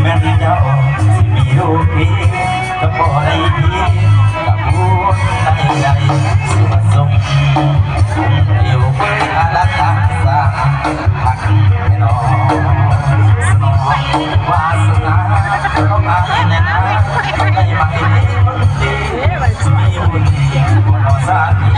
ແມ່ນເຈົ້າຊິມີລູກດີ ກໍບໍ່ໄດ້ດີ ກໍບຸນໃດໆ ຊິມາສົ່ງ ຢູ່ເບິ່ງອາລັກອາສາ ພັກແນ່ນອນ ສະໜອງວາສະໜາ ກໍມາແນ່ນາ ໄດ້ມາເຫັນຄົນດີ ມີບຸນ ບໍ່ຊາດນີ້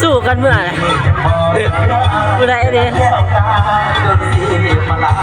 ສູ້ກັນເມື່ອ ບໍ່ໄດ້ເດ້. ສຳລັບ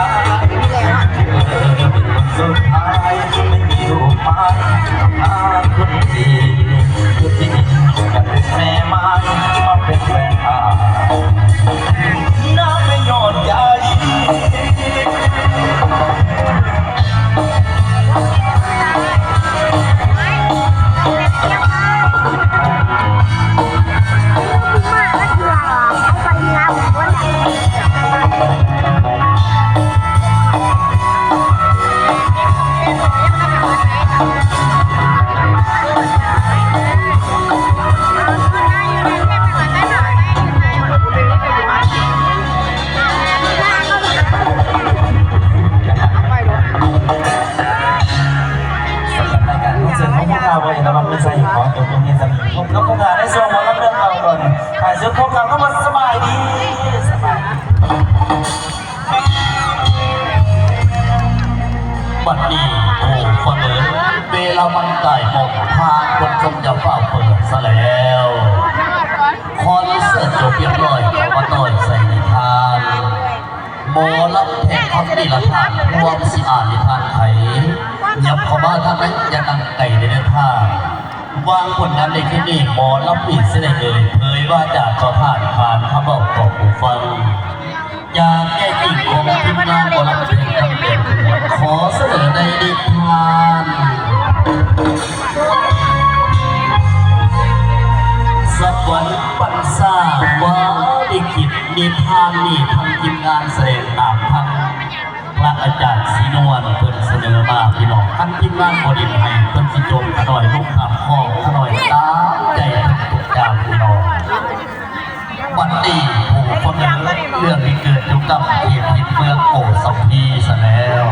ລາຍການຄອນເສີດຂອງພວກເຮົາ ໄວ້ລະວັງເລື່ອງໃສ່ ຂໍຈົບລົງພຽງສ່ຳນີ້. ພົບກັບພວກເຮົາໃນຊ່ວງໝໍລຳເລື່ອງເກົ່າກ່ອນ. ທ້າຍສຸດພົບກັບຄຳວ່າສະບາຍດີ ສະບາຍດີ. ບັດນີ້ຜູ້ຟັງເອີຍ ເວລາມັນກາຍໝົດ ພາຄົນຊົມຈະຟ້າວເປີດຊະແລ້ວ. ຄອນເສີດຈົບຮຽບຮ້ອຍ ກໍມາຕໍ່ໃສ່ນິທານ. ໝໍລຳແທ່ງຄຳນິລະທານ ພວມຊິອ່ານນິທານໄຂ ຫຍັບເຂົ້າມາທາງໃນ ຢ່ານັ່ງໄກເດີທ່ານ. ວາງຜົນງານໃນຄືນນີ້ ໝໍລຳປີຊິໄດ້ເອີ່ຍ ເຜີຍວາຈາຕໍ່ທ່ານ ຜ່ານຄຳເວົ້າຕໍ່ຜູ້ຟັງ. ຈາກແກ້ຈິງຂອງທີມງານໝໍລຳແທ່ງຄຳແດນ ຂໍສະເໜີໃນນິທານ ສະຫວັນປັນສາວາລິກິດ. ນິທານນີ້ທາງທີມງານສະແດງຕາມທັງພະອາຈານສີນວນເພິ່ນສະເໜີມາພີ່ນ້ອງ. ຄັນທີມງານບໍ່ຫຼິ້ນໃຫ້ເພິ່ນຊິໂຈມຂະນ້ອຍລົງຂ້າມຄອງ ຂະນ້ອຍຕາມໃຈເພິ່ນທຸກຢ່າງພີ່ນ້ອງ. ບັດນີ້ຜູ້ຟັງເອີຍ ເລື່ອງນີ້ເກີດຢູ່ກັບເຂດຖິ່ນເມືອງໂກສຳພີຊະແລ້ວ.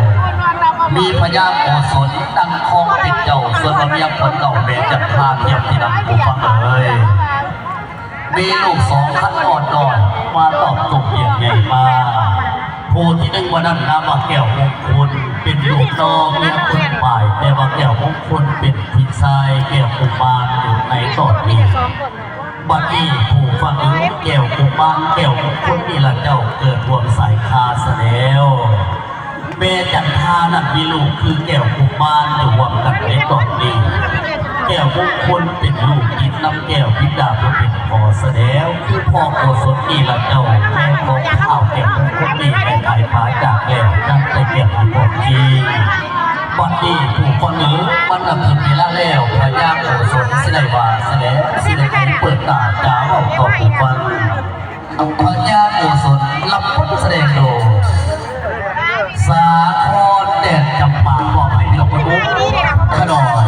ມີພະຍາໂກສົນຕັ້ງຄອງເປັນເຈົ້າ ສ່ວນວ່າເມຍຄົນເກົ່າແມ່ຈັນທາ ທຽບທີ່ນຳຜູ້ຟັງເອີຍ. ມີລູກສອງຄັນອ່ອນນ້ອຍມາຕອບຕົກຮຽນໃຫຍ່ມາ. ຜູ້ທີໜຶ່ງວ່ານັ້ນນາມວ່າແກ້ວມົງຄຸນ ເປັນລູກນ້ອງເມຍຄົນປາຍ ແຕ່ວ່າແກ້ວມົງຄຸນເປັນພີ່ຊາຍແກ້ວກຸມານຢູ່ໃນຕອນນີ້. ບັດນີ້ຜູ້ຟັງເອີຍ ແກ້ວກຸມານ ແກ້ວມຸງຄຸນນີ້ລະເຈົ້າເກີດຮ່ວມສາຍຂ້າຊະແລ້ວ. ແມ່ຈັນທານັ້ນມີລູກຄືແກ້ວກຸມານຢູ່ຮ່ວມກັນໃນຕອນນີ້. ແກ້ວມຸງຄຸນເປັນລູກຕິດນຳແກ້ວພິດາຜູ້ເປັນພໍ່ຊະແລ້ວ. ຄືພໍ່ໂກສົນນີ້ລະເຈົ້າ ແມ່ຂອງທ້າວແກ້ວມຸງຄຸນນີ້ໄດ້ຕາຍພາຈາກແລ້ວ ນັ້ນແຕ່ແກ້ວທີ່ຂອງຈິງ. ບັດນີ້ຜູ້ຟັງເອີຍ ມັນນະເຖິງເວລາແລ້ວ ພະຍາໂກສົນຊິໄດ້ວ່າຊະແລ້ວ ຊິໄດ້ໃຫ້ເປີດຕາຈາເວົ້າຕໍ່ຜູ້ຟັງ. ພະຍາໂກສົນ ລັບບົດສະແດງໂດຍ ສາຄອນ ແດນຈຳປາ ຂໍໃຫ້ພີ່ນ້ອງເບິ່ງຂະໜອຍ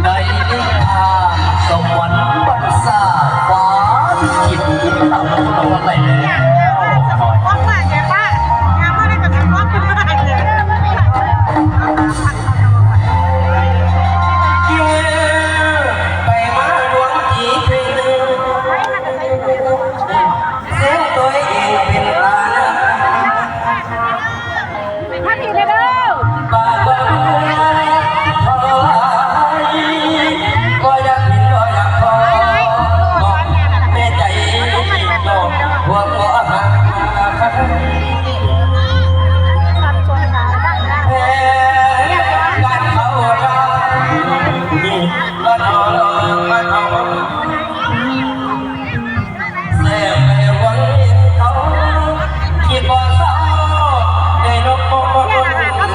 ໃນນິທານສະຫວັນບັນຊາ ຟ້າລິຂິດ ຕາມລຳດັບໄດ້ແລ້ວຂະໜອຍ. ໄປມາດວງຈີເພັງ ເຊວໂຕເອງເປັນຕານາ ມາພີ້ແດ່ເດີ ປາກບໍ່ເມື່ອເທົ່າໃດ ບໍ່ຢາກເຫັນບໍ່ຢາກພໍ ແມ່ໃຈນ້ອງຫ່ວງບໍ່ຫາ ແພງກັນເຂົ້າໄດ້ ມາເອົາ ມາເອົາ ແຊບໃນວັນເຫັນເຂົາ ຄິດບໍ່ເຊົາ ໄດ້ລົບ ລໍຕົວໃດບໍ່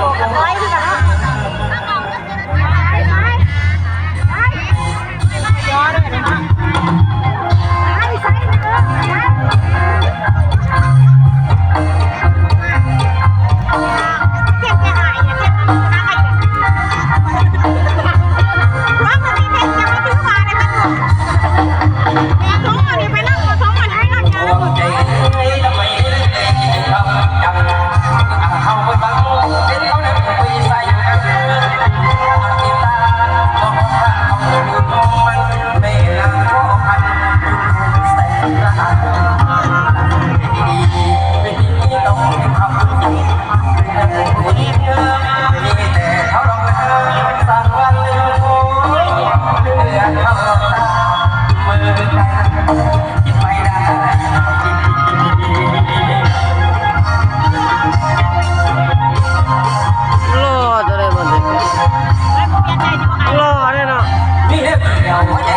ນີ້ ລໍແດ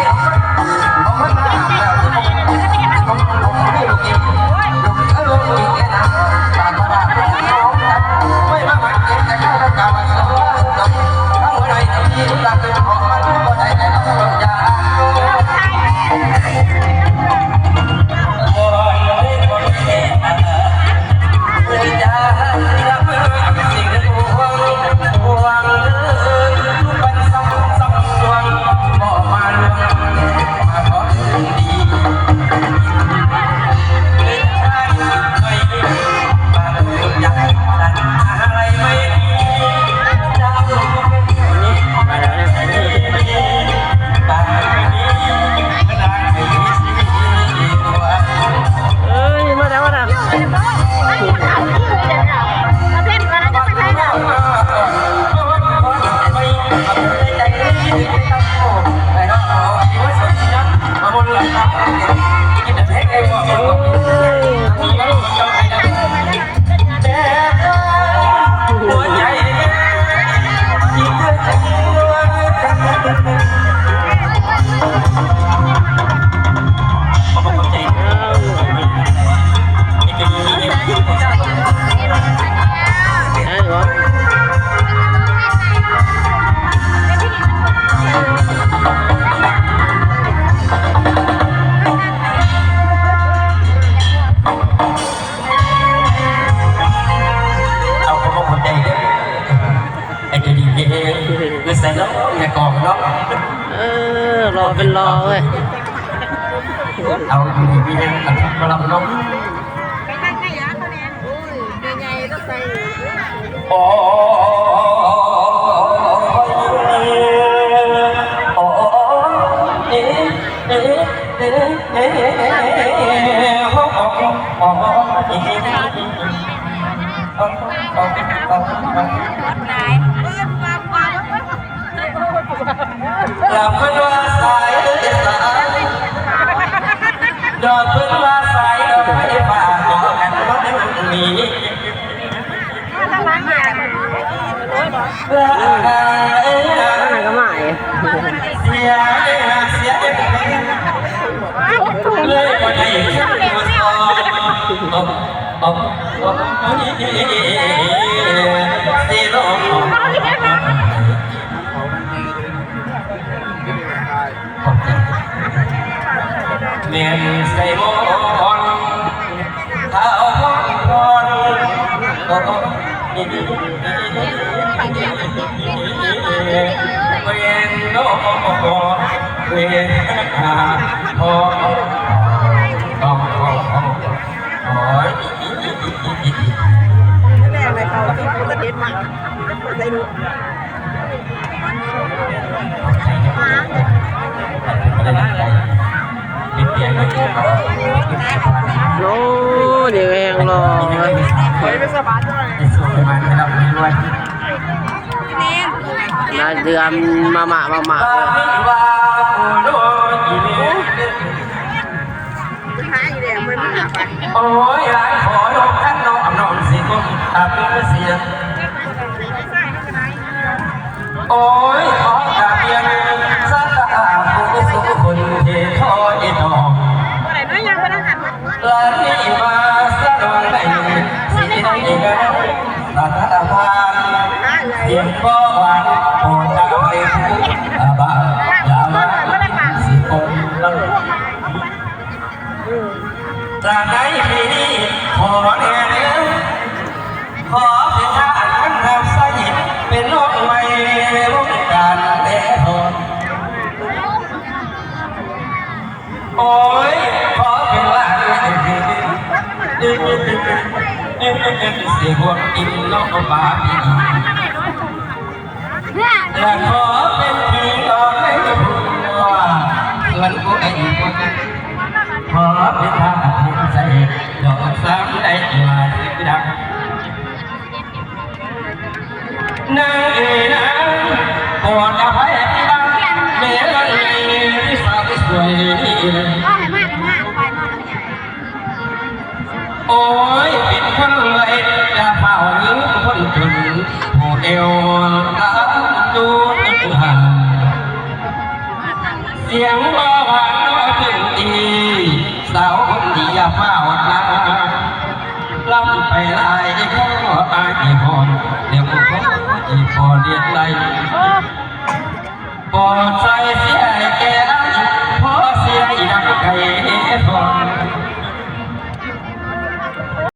່ເນາະ. ເອົາຄວາມເຂົ້າໃຈເດີ ໃຫ້ຢູ່ດີມີແຮງ ຢູ່ໃສເນາະ ແມ່ກອງເນາະ ເອີ ຫຼໍ່ເປັນຫຼໍ່ເວີຍ ເອົາຢູ່ດີມີແຮງກັນທຸກຄົນເນາະ. ໂອ້ ໂອ້ ເອ ເອ ເອ ເອ ເອ ໂອ້ ໂອ້ ເອ ເອ ໂອ້ ໂອ້ ໂອ້ ໂອ້ ລະເພິ່ນວ່າສາຍເອີຍສາຍ ເພິ່ນວ່າສາຍລົດໄຟຟ້າຕໍ່ກັນບໍ່ໄດ້ມີ ອັນນັ້ນກໍມາອີກ ເສຍເສຍເລີຍບໍ່ໄດ້ ຂອບໃຈ ແມ່ນໄຊມອນ ທ້າວພອນພອນ ໂອ້ ເວນໂນ ເວນ ໂອ້ຍ ແລກໃນເຂົາທີ່ບໍ່ທັນເຮັດມາ ໃສ່ລູກ ໂອ້ ນີ້ແຮງຫຼໍ່ ລາຍເດືອນມາມະມາມະ ໂອ້ຍ ຫຼານຂໍນອກຄັນນອກນອນຊິກົມອັບເສຍ ໂອ້ຍ ຂໍກາບຮຽນສັດທາຜູ້ສູ່ຄົນທີ່ຄອຍຕອບ ຫຼານນີ້ມາສະໜອງໃນສີໄດ້ງາມ ສະຖານະພານ ສຽງບໍ່ຫວານ ໂປດອະໄພຜູ້ອາບາດ ຢ່າວ່າສິຄົນ ລະໃນປີນີ້ຂໍແດ່ເດີ ຂໍເປັນທາດຄັນຮັບໃຊ້ ເປັນນ້ອງໃໝ່ວົງການແດ່ທອດ ໂອ້ຍ ຂໍເປັນຫຼານໃໝ່ ຊິຮ່ວມກິນນ້ອງປາປີ ແລະຂໍເປັນຜີດອກໃນຫົວ ສ່ວນຜູ້ໃດບໍ່ຈັກ ຂໍເປັນພາໃສ່ ດອກສາມໄດ້ວ່າຊິດັງ ນາງເອີຍນາງ ໂປດອະໄພໃຫ້ນາງ ແມ່ເອີຍ ສາວສວຍນີ້ ໂອ້ຍ ເປັນຄົນລວຍ ຢ່າຟ້າວລືມຄົນຈົນ ຜູ້ແອວຕາມຈູດຫາ ສຽງບໍ່ຫວານບໍ່ເຖິງຕີ ສາວຄົນດີຢ່າຟ້າວລາ ລຳໄປຫຼາຍຂໍອາຍຮອນ ແລ້ວຂໍອີ່ພໍ່ລຽນໄລ່ ປອດໃສ່ເສຍ